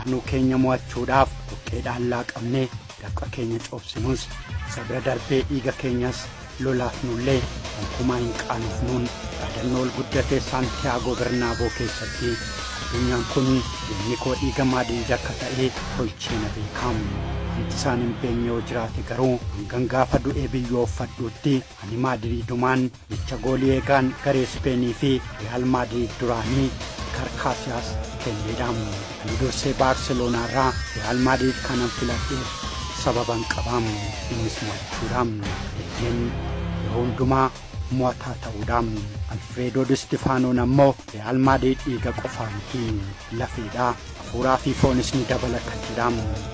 Masaanuu keenya mo'achuudhaaf dhoqqeedhaan laaqamnee dafqa keenya coobsinus, isa bira darbee dhiiga keenyas lolaafnullee gonkumaa hin qaanofnuun dhaadannoo ol guddatee Saantiyaagoo Bernaaboo keessatti addunyaan kun dhiigni koo dhiiga Maadriid akka ta'e tolchee na beeka. Wanti isaan hin beekne yoo jiraate garuu hangan gaafa du'ee biyyoo uffadhuutti ani Maadriidumaan jecha goolii eegaan garee Ispeenii fi Riyaal Maadriid duraanii Ikar Kaasiyaas kenneedha. Ani dursee Baarseloonaa irraa Riyaal Maadriid kanan filadheef sababan qaba. Innis mo'achuudha. Eeyyeen, yeroo hundumaa mo'ataa ta'uudha. Alfireedoo Distifaanoon ammoo Riyaal Maadriid dhiiga qofaa miti, lafeedha. Hafuuraa fi foonis ni dabalata jedha.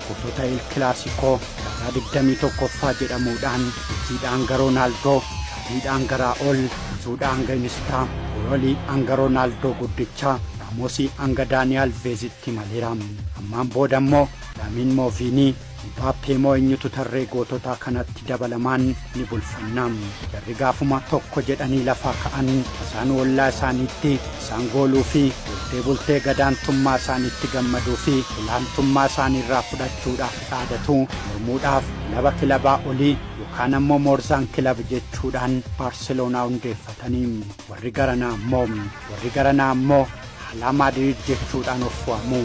Gootota El Kilaasikoo jaarraa 21ffaa jedhamuudhaan Mesiidhaa hanga Roonaaldoo, Shaaviidhaa hanga Raa'ol, Izuudhaa hanga Inistaa, Puyolii hanga Roonaaldoo guddicha, Raamosii hanga Daanii Alveezitti imaleera. Ammaan booda immoo Lamiin moo Viinii, Mbaappee moo eenyutu tarree goototaa kanatti dabalamaan ni bulfanna. Jarri gaafuma tokko jedhanii lafaa ka'an masaanuu ollaa isaaniitti isaan gooluu fi bultee bultee gadaantummaa isaaniitti gammaduu fi olaantummaa isaaniirraa fudhachuudhaaf dhaadatu. Mormuudhaaf kilaba kilabaa olii yookaan ammoo Moorzaan Kilab jechuudhaan Baarseloonaa hundeeffatanii. Warri garanaa ammoo warri garanaa ammoo Haalaa Maadriid jechuudhaan of waamu.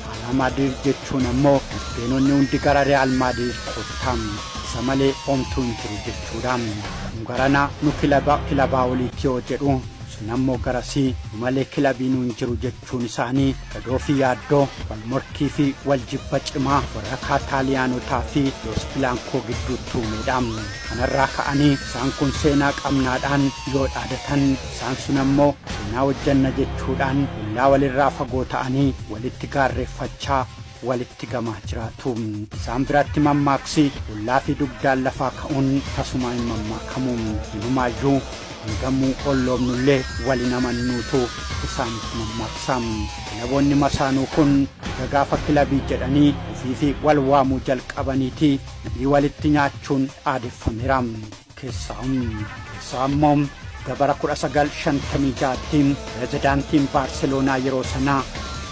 Haalaa Maadriid jechuun ammoo Ispeenonni hundi gara Riyaal Maadriid koottaa. Isa malee homtuu hin jiru jechuudha. Kun garanaa nu kilaba kilabaa oliiti yoo jedhu, sun ammoo garasii nu malee kilabiinuu hin jiru jechuun isaanii gadoo fi yaaddoo, wal morkii fi wal jibba cimaa warra Kaataaliyaanotaa fi Loos Bilaankoo gidduutti uumeedha. Kanarraa ka'anii isaan kun seenaa qabnaadhaan yoo dhaadatan, isaan sun ammoo seenaa hojjanna jechuudhaan ollaa walirraa fagoo ta'anii walitti gaarreeffachaa walitti gamaa jiraatu. Isaan biratti mammaaksi ollaa fi dugdaan lafaa ka'uun tasumaa hin mammaakamu. Inumaayyuu hangamuu olloomnullee wal hin amannuutu isaaniif mammaaksa. Kilaboonni masaanuu kun erga gaafa kilabii jedhanii ofiifi wal waamuu jalqabaniitii hidhii walitti nyaachuun aadeffameera. Keessaa keessaa ammoo erga bara 1956tti pirezidaantiin Baarseloonaa yeroo sanaa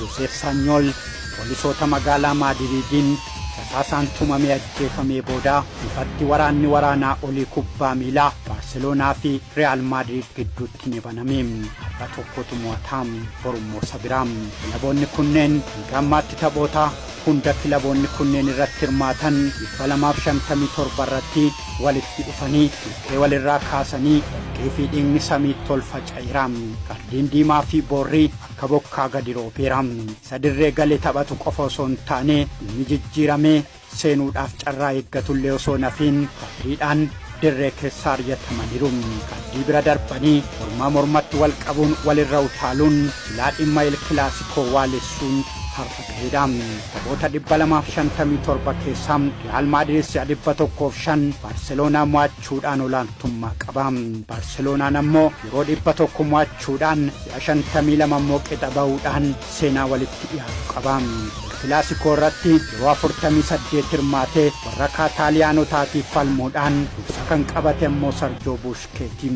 Joseef Saanyool poolisoota magaalaa Maadiriidiin rasaasaan tumamee ajjeefamee booda ifatti waraanni waraanaa olii kubbaa miilaa Baarseloonaa fi Riyaal Maadiriid gidduutti ni baname. Har'a tokkotu mo'ata, borummoo isa biraa. Kilaboonni kunneen hanga ammaatti taphoota hunda kilaboonni kunneen irratti hirmaatan 257 irratti walitti dhufanii dhukkee walirraa kaasanii dafqii fi dhiigni samiitti ol faca'eera. Kaardiin diimaa fi boorri akka bokkaa gadi roobeera. Isa dirree gale taphatu qofa osoo hin taane inni jijjiiramee seenuudhaaf carraa eeggatullee osoo hin hafiin kaardiidhaan dirree keessaa aryatamaniiru. Kaardii bira darbanii mormaa mormatti wal qabuun walirra utaaluun silaa dhimma El Kilaasikoo waalessuun har'a gaheedha. Taphoota 257 keessaa Riyaal Maadriid si'a 105 Baarseloonaa mo'achuudhaan olaantummaa qaba. Baarseloonaan ammoo yeroo 100 mo'achuudhaan si'a 52 ammoo qixa bahuudhaan seenaa walitti dhiyaatu qaba. El Kilaasikoo irratti yeroo 48 hirmaatee warra Kaataaliyaanotaatiif falmuudhaan dursa kan qabate ammoo Sarjoo Buushkeeti.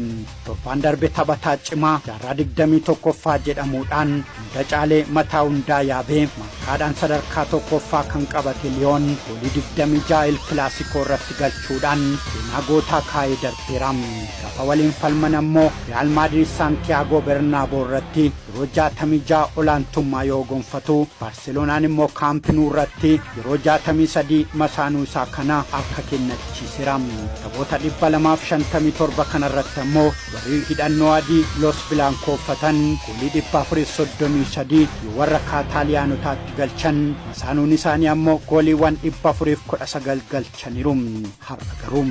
Torbaan darbe taphataa cimaa jaarraa 21ffaa jedhamuudhaan hunda caalee mataa hundaa yaabee maarkaadhaan sadarkaa tokkoffaa kan qabate Liyoon goolii 26 El Kilaasikoo irratti galchuudhaan seenaa gootaa kaa'ee darbeera. Gaafa waliin falman ammoo Riyaal Maadriid Saantiyaagoo Bernaaboo irratti yeroo 66 olaantummaa yoo gonfatu, Baarseloonaan immoo Kaamp Nuu irratti yeroo 63 masaanuu isaa kana harka kennachiiseera. Taphoota 257 kanarratti ammoo warri hidhannoo adii Los Bilaankoo uffatan goolii 433 yoo warra Kaataaliyaanotaatti galchan, masaanuun isaanii ammoo gooliiwwan 419 galchaniiru. Har'a garuu.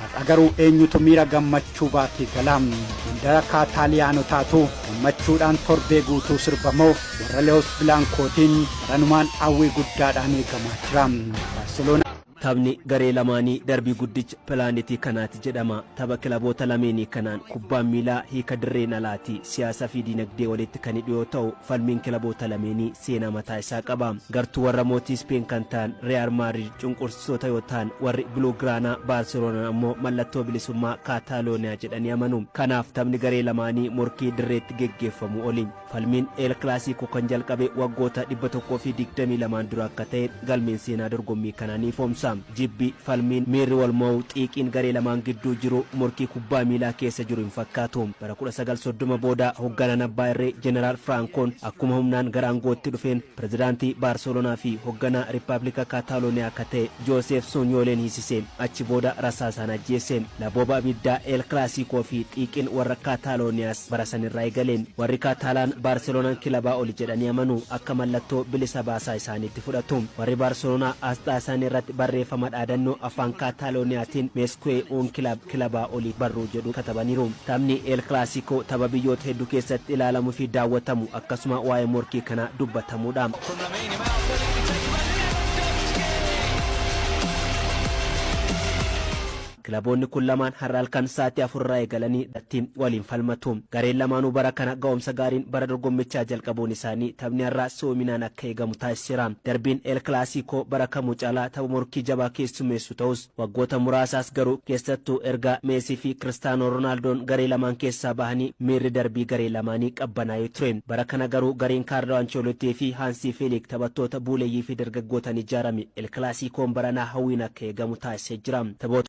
Har'a garuu eenyutu miira gammachuu baatee gala? Mandara Kaataaliyaanotaatu gammachuudhaan torbee guutuu sirba moo warra Loos Bilaankootiin baranumaan hawwii guddaadhaan eegamaa jira? Baarseloonaa. Taphni garee lamaanii darbii guddicha pilaanetii kanaati jedhama. Tapha kilaboota lameenii kanaan kubbaan miilaa hiika dirreen alaati siyaasaa fi dinagdee walitti kan hidhu yoo ta'u, falmiin kilaboota lameenii seenaa mataa isaa qaba. Gartuu warra mootii Speen kan ta'an Real Madrid cunqursitoota yoo ta'an, warri Blaugrana Baarseloonaan ammoo mallattoo bilisummaa Kaataalooniyaa jedhanii amanu. Kanaaf taphni garee lamaanii morkii dirreetti geggeeffamu oli. Falmiin El Clasico kan jalqabe waggoota 122n dura akka ta'e galmeen seenaa dorgommii kanaa ni ifoomsa. Jibbi, falmiin, miirri wal mo'uu, xiiqiin garee lamaan gidduu jiru morkii kubbaa miilaa keessa jiru hin fakkaatu. Bara 1930 booda hoogganaan abbaa irree Jeneraal Firaankoon akkuma humnaan gara aangootti dhufeen pirezidaantii Baarseloonaa fi hoogganaa Riippaabilika Kaataalooniyaa akka ta'e Jooseef Sunyooleen hiisise. Achi booda rasaasaan ajjeese. Labooba abiddaa El Clasico fi xiiqiin warra Kaataalooniyaas bara sanirraa eegale. Warri Kaataalaan Baarseloonaan kilabaa oli jedhanii amanu, akka mallattoo bilisa baasaa isaaniitti fudhatu. Warri Baarseloonaa asxaa isaanii irratti barreeffama dhaadannoo afaan Kaataalooniyaatiin "Més que un club", kilabaa olii barruu jedhu katabaniiru. Taphni El Clasico tapha biyyoota hedduu keessatti ilaalamuu fi daawwatamu, akkasuma waa'ee morkii kanaa dubbatamudha. From Lamine Yamal, brilliantly taken by Lewandowski! Kilaboonni kun lamaan har'a halkan sa'aatii 4 irraa eegalanii irratti waliin falmatu. Gareen lamaanuu bara kana ga'umsa gaariin bara dorgommichaa jalqabuun isaanii taphni har'aa soominaan akka eegamu taasiseera. Darbiin El Clasico bara kamuu caalaa tapha morkii jabaa keessummeessu ta'us, waggoota muraasaas garuu keessattuu erga Meesii fi Kiristaanoo Roonaaldoon garee lamaan keessaa bahanii miirri darbii garee lamaanii qabbanaa'ee ture. Bara kana garuu gareen Kaarloo Ancelotti fi Haansii Filik taphattoota buuleeyyii fi dargaggootaan ijaarame El Clasicoon baranaa hawwiin akka eegamu taasisee jira. Taphoota